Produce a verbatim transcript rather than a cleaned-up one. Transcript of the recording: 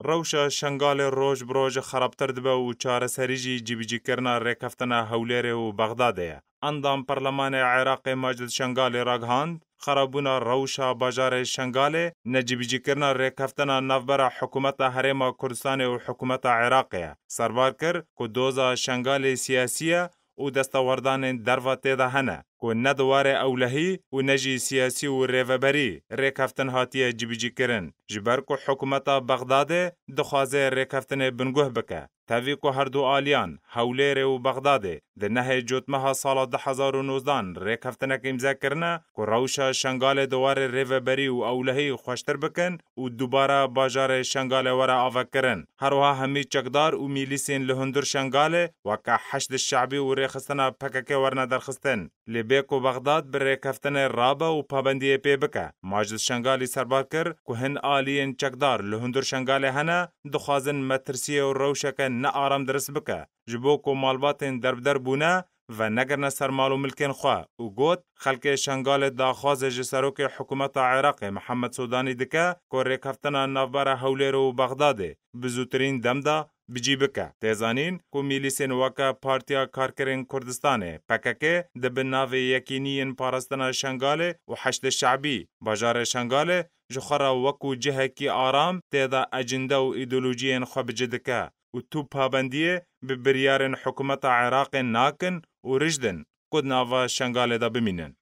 Rewşa Şengalê roj bi roj xerabtir dibe û çareserî jî cîbicîkirina rêkeftina Hewlêrê û Bexdadê ye. Endam Perlemanê Iraqê Macid Şengalê ragihand, xerabûna rewşa bajarê Şengalê necîbicîkirina rêkeftina navbera hikûmeta Herêma Kurdistanê û hikûmeta Iraqê ye. Serbar kir ku doza Şengalê siyasî ye û destewerdanên derva tê de hene ku ne di warê ewlehî û ne jî siyasî û rêveberî rêkeftin hatiye cîbicîkirin, ji ber ku hikûmeta Bexdadê dixwaze rêkeftinê binguh bike. Tevî ku her du aliyan, Hewlêrê û Bexdadê, di nehê Cotmeha sala du hezar û nozdan rêkeftinek îmze kirine ku rewşa Şengalê di warê rêveberî û ewlehî xweştir bikin û dubare bajarê Şengalê were avekirin. Her wiha hemî çekdar û mîlîsên li hundir Şengalê weke Heşd Şe'bî û rêxistina P K K werine derxistin. Lê bê ku Bexdad bi rêkeftinê rabe û pabendiyê pê bike. Macid Şengalî serbar kir ku hin aliyên çekdar li hundir Şengalê hene, dixwazin metirsiyê û rewşeke nearam dirist bike, ji bo ku malbatên derbder bûne venegirine ser mal û milkên xwe û got, xelkê Şengalê daxwazê ji serokê hikûmeta Iraqê Mihemed Sodanî dike ku rêkeftina navbera Hewlêrê û Bexdadê bi zûtirîn dem de bi cî bike. Tê zanîn ku mîlîsên weke Partiya Karkerên Kurdistanê, P K K, di bin navê Yekîniyên Parastina Şengalê û Heşdê Şe'bî, bajarê Şengalê ji xwe re wekû cihekî aram tê de ecinde û îdeolojiyên xwe bi cih dike û tu pabendiyê bi biryarên hikûmeta Iraqê nakin û rijd in ku di nava Şengalê de bimînin.